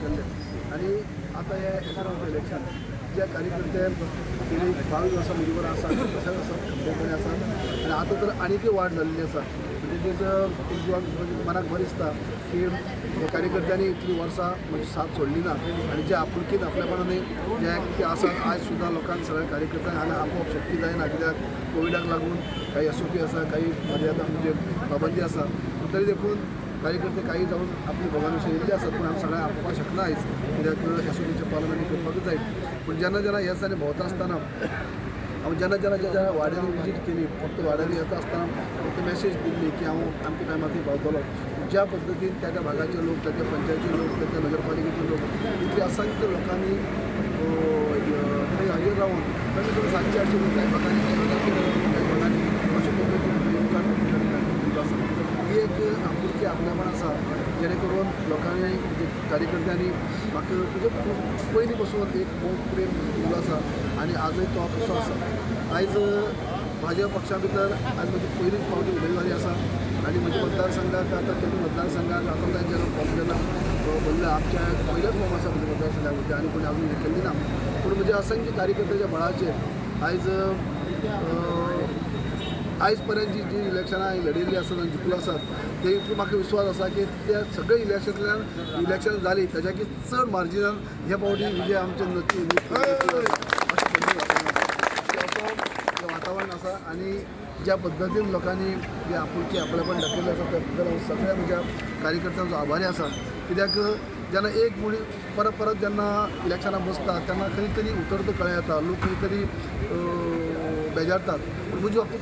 केल्ले. आनी आतां हे एसरांवचें इलेक्शन जे कार्यकर्ते गेली 22 वर्सां म्हजे बरोबर आसा, तशेंच आसा, खंबीरपणे आसा आनी आतां तर आनीकय वाड जाल्ली आसा. म्हणजे एक जिवाक मनाक बरें दिसता की ह्या कार्यकर्त्यांनी इतलीं वर्सां म्हजी साथ सोडली ना आनी जे आपुलकीन आपल्यापणान जे कितें आसा, आयज सुद्दां लोकांक, सगळ्या कार्यकर्त्यांक हांगा आपोवप शक्य जायना, कित्याक कोविडाक लागून काही एसओपी आसा, काही मर्यादा म्हणजे पाबंदी आसा. पूण तरी देखून कार्यकर्ते काही जावन आपली भोगान येयल्ले आसात, पूण आमी सगळ्यांक आपोवपाक शकना आयज, कित्याक एसओपीचें पालन आमी करपाकूच जाय. पूण जेन्ना जेन्ना हे दिसांनी भोंवता आसतना हांव जेन्ना जेन्ना ज्या ज्या वाड्यांनी विजीट केली, फक्त वाड्यांनी येता आसतना फक्त मॅसेज दिल्ली की हांव अमक्या टायमार थंय पावतलो, ज्या पद्दतीन त्या त्या भागाचे लोक, त्या त्या पंचायतीचे लोक, त्या त्या नगरपालिकेचे लोक, इतले असंख्य लोकांनी थंय हाजीर रावन कमी कमी 700-800 लोक कांय भागांनी, कांय भागांनी, अशे पद्दतीन येवकार आसा. ही एक आपुलकी, आपलेपण आसा, जेणे करून लोकांनी म्हणजे कार्यकर्त्यांनी म्हाका म्हणजे पयलीं पसून एक मोग प्रेम दिल्लो आसा आनी आजय तो तसो आसा. आयज भाजप पक्षा भितर आयज म्हजी पयलीच फावटी उमेदवारी आसा आनी म्हज्या मतदारसंघाक आतां तेन्ना मतदारसंघाक आतां जाय जेन्ना फॉर्म जेन्ना भरला, आमच्या पयलोच फॉर्म आसा म्हज्या मतदारसंघाक, म्हणजे आनी कोणी अजून हें केल्ली ना. पूण म्हज्या असंख्य कार्यकर्त्याच्या बळाचेर आयज आयज पर्यंत जी जी इलेक्शनां हांवें लढयल्लीं आसात आनी जिखलो आसात, ते हितून म्हाका विस्वास आसा की त्या सगळे इलेक्शनांतल्यान इलेक्शन जाली ताच्याकी चड मार्जिनान हे फावटी विजय आमचे नक्की अशें असो वातावरण आसा. आनी ज्या पद्दतीन लोकांनी जे आपुलकी, आपलेपण दाखयल्लें आसा, त्या बद्दल हांव सगळ्या म्हज्या कार्यकर्त्यांचो आभारी आसा. कित्याक जेन्ना एक मनीस परत परत जेन्ना इलेक्शनाक बसता, तेन्ना खंय तरी उतरतो कळ्ळें येता, लोक खंय तरी बेजारतात, पूण म्हजी बाबतींत